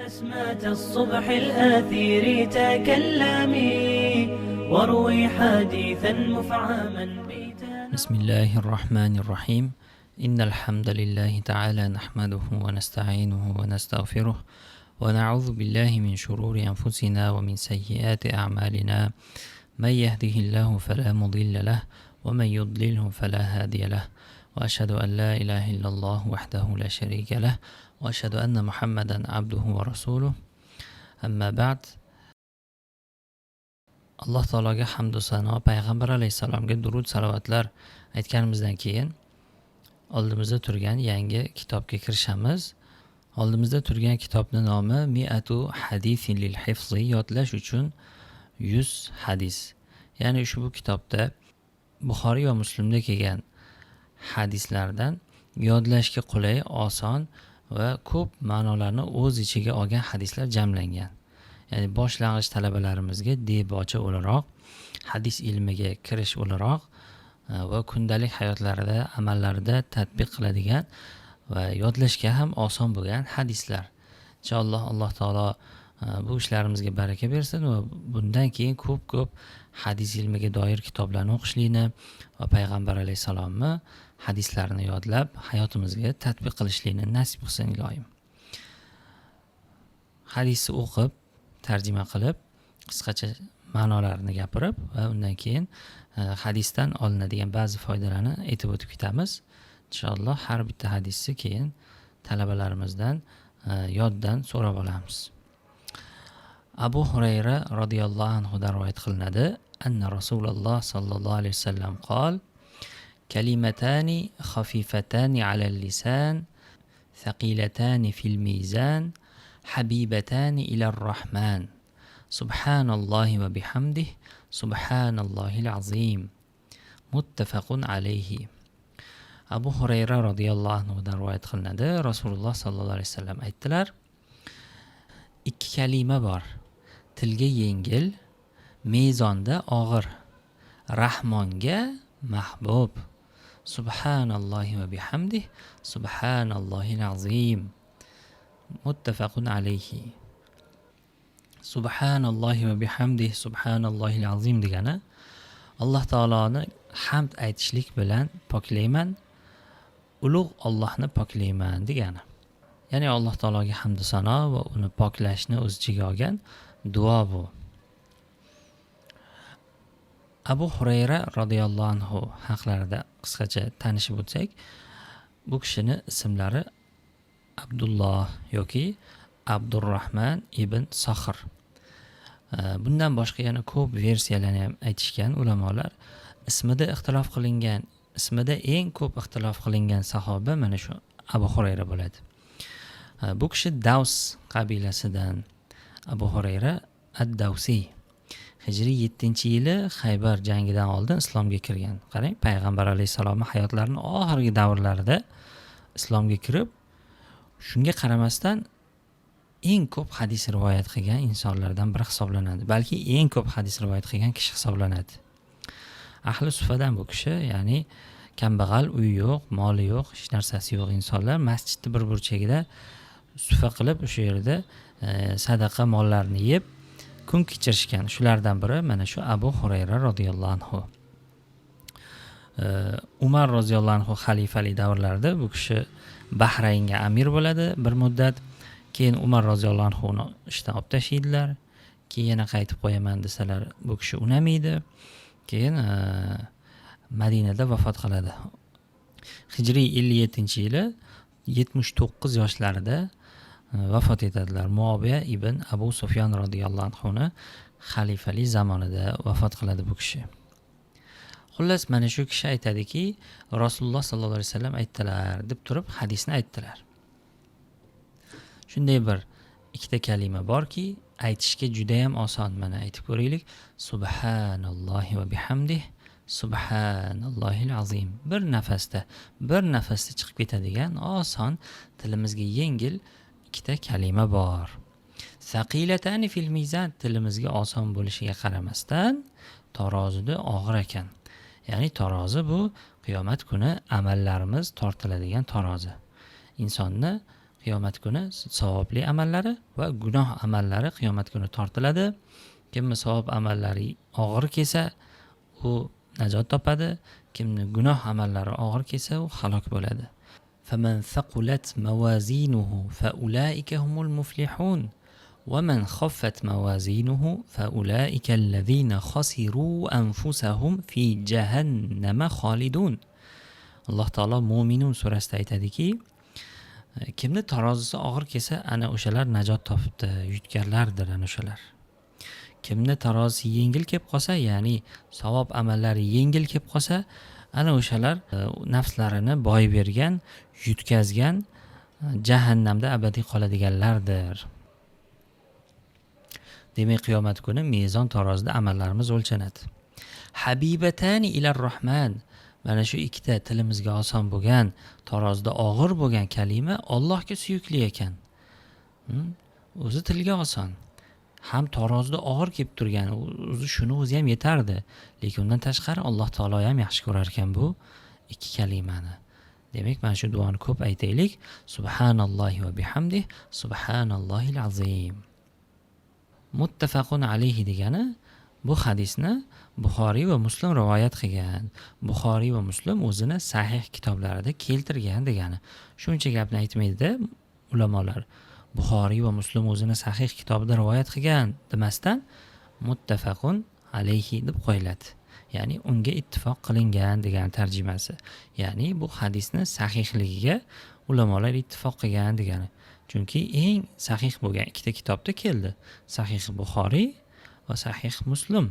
نسمة الصبح الأثير تكلمي واروي حديثا مفعما. بسم الله الرحمن الرحيم. إن الحمد لله تعالى نحمده ونستعينه ونستغفره ونعوذ بالله من شرور أنفسنا ومن سيئات أعمالنا. من يهده الله فلا مضل له ومن يضلله فلا هادي له. وأشهد أن لا إله إلا الله وحده لا شريك له وأشهد أن محمدا عبده ورسوله. أما بعد. Alloh taologa hamdu sano, payg'ambar alayhissalomga durud salovatlar aytganimizdan keyin oldimizda turgan yangi kitobga kirishamiz. Oldimizda turgan kitobning nomi Mi'atu hadisin lil hifzi, yodlash uchun 100 hadis. Ya'ni ushbu kitobda Buxoriy va Muslimda kelgan hadislardan yodlashga qulay, oson va ko'p ma'nolarni o'z ichiga olgan hadislar jamlangan. Ya'ni boshlang'ich talabalarimizga debocha o'laroq, hadis ilmiga kirish o'laroq va kundalik hayotlarida, amallarida tatbiq qiladigan va yodlashga ham oson bo'lgan hadislar. Inshaalloh Alloh taolo bu ishlarimizga baraka bersin va bundan keyin ko'p-ko'p hadis ilmiga doir kitoblarni o'qishlikni va payg'ambar alayhissalomni hadislarini yodlab hayotimizga tatbiq qilishlikni nasib qilsin iloyim. Hadisni o'qib, tarjima qilib, qisqacha ma'nolarini gapirib va undan keyin hadisdan olinadigan ba'zi foydalarni aytib o'tib ketamiz. Inshaalloh har bitta hadisni keyin talabalarimizdan yoddan so'rab olamiz. Abu Hurayra radhiyallohu anhudan rivoyat qilinadi. Anna Rasululloh sallallohu alayhi vasallam qol: Kalimatani xafifatani alal lisan, thaqilatani fil mizan, habibatani ilar rahman. Subhanallohi va bihamdih, subhanallohil azim. Muttafaqun alayhi. Abu Hurayra radhiyallohu anhudan rivoyat qilinadi. Rasululloh sallallohu alayhi vasallam aytdilar: ikki kalima bor. Tilga yengil, mezonda og'ir. Rahmonga mahbub. Subhanallohi va bihamdih, subhanallohil azim. Muttafaqun alayhi. Subhanallohi va bihamdih, subhanallohil azim degani Alloh taoloni hamd aytishlik bilan poklayman, ulug' Allohni poklayman degani. Ya'ni Alloh taologa hamd sano va uni poklashni o'z ichiga olgan duo bu. Abu Hurayra radhiyallohu anhu haqlarida qisqacha tanishib o'tsak, bu kishini ismlari Abdulloh yoki Abdurrahman ibn Saxr. Bundan boshqa yana ko'p versiyalarni ham aytishgan ulamolar. Ismida ixtilof qilingan, ismida eng ko'p ixtilof qilingan sahoba mana shu Abu Hurayra bo'ladi. Bu kishi Davs qabilasidan. Abu Hurayra ad-Davsiy. Hijriy 7-yili Xaybar jangidan oldin islomga kirgan. Qarang, payg'ambar alayhissalomning hayotlarining oxirgi davrlarida islomga kirib, shunga qaramasdan eng ko'p hadis rivoyat qilgan insonlardan biri hisoblanadi. Balki eng ko'p hadis rivoyat qilgan kishi hisoblanadi. Ahli sufadan bu kishi, ya'ni kambag'al, uyi yo'q, moli yo'q, hech narsasi yo'q insonlar masjidni bir burchagida sufa qilib, o'sha yerda sadaqa mollarini yeb kun kechirishgan. Shulardan biri mana shu Abu Hurayra radhiyallohu anhu. Umar roziyallohu anhu xalifalik davrlarida bu kishi Bahraynga amir bo'ladi bir muddat. Keyin Umar roziyallohu anhu uni ishdan olib tashlaydilar. Keyin yana qaytib qo'yaman desalar, bu kishi unamaydi. Keyin Madinada vafot qiladi. Hijriy 57-yili 79 yoshlarida vafot etadilar. Muoviya ibn Abu Sufyon radhiyallohu anhuni xalifalik zamonida vafot qiladi bu kishi. Xullas, mana shu kishi aytadiki, Rasululloh sallallohu alayhi vasallam aytdilar deb turib hadisni aytdilar. Shunday bir ikkita kalima borki, aytishga juda ham oson. Mana aytib ko'raylik. Subhanallohi va bihamdih, subhanallohil azim. Bir nafasda, bir nafasda chiqib ketadigan oson, tilimizga yengil ikkita kalima bor. Saqilatani fil mizan, tilimizga oson bo'lishiga qaramasdan tarozida og'ir ekan. Ya'ni tarozi bu qiyomat kuni amallarimiz tortiladigan tarozi. Insonni qiyomat kuni Qiyomat kuni savobli amallari va gunoh amallari qiyomat kuni tortiladi. Kimni savob amallari og'ir kelsa, u najot topadi. Kimni gunoh amallari og'ir kelsa, u halok bo'ladi. فمن ثقلت موازينه فأولئك هم المفلحون ومن خفت موازينه فأولئك الذين خسروا أنفسهم في جهنم خالدون. Alloh taolo Mo'minun surasida aytadiki, kimni tarozisi og'ir kelsa, ana o'shalar najot topibdi, yutganlardir ana o'shalar. Kimni tarozisi yengil kelib qolsa, ya'ni savob amallari yengil kelib qolsa, ana o'shalar nafslarini boy bergan, yutkazgan, jahannamda abadiy qoladiganlardir. Demak, qiyomat kuni mezon tarozida amallarimiz o'lchanadi. Habibatani ilar rohman. Mana shu ikkita tilimizga oson bo'lgan, tarozida og'ir bo'lgan kalima Allohga suyukli ekan. O'zi tilga oson. Ham tarozida og'ir kelib turgan, o'zi shuni o'zi ham yetardi. Lekin undan tashqari Alloh taolo ham yaxshi ko'rar ekan bu ikki kalimani. Demak, mana shu duoni ko'p aytaylik. Subhanallohi va bihamdih, subhanallohil azim. Muttafaqun alayhi degani bu hadisni Buxoriy va Muslim rivoyat qilgan. Buxoriy va Muslim o'zini sahih kitoblarida keltirgan degani. Shuncha gapni aytmaydi-da ulamolar. Buxoriy va Muslim o'zini sahih kitobida rivoyat qilgan demasdan muttafaqun alayhi deb qo'yiladi. Ya'ni unga ittifoq qilingan degan tarjimasi. Ya'ni bu hadisni sahihligiga ulamolar ittifoq qilgan degani. Chunki eng sahih bo'lgan ikkita kitobda keldi. Sahih Buxoriy va Sahih Muslim.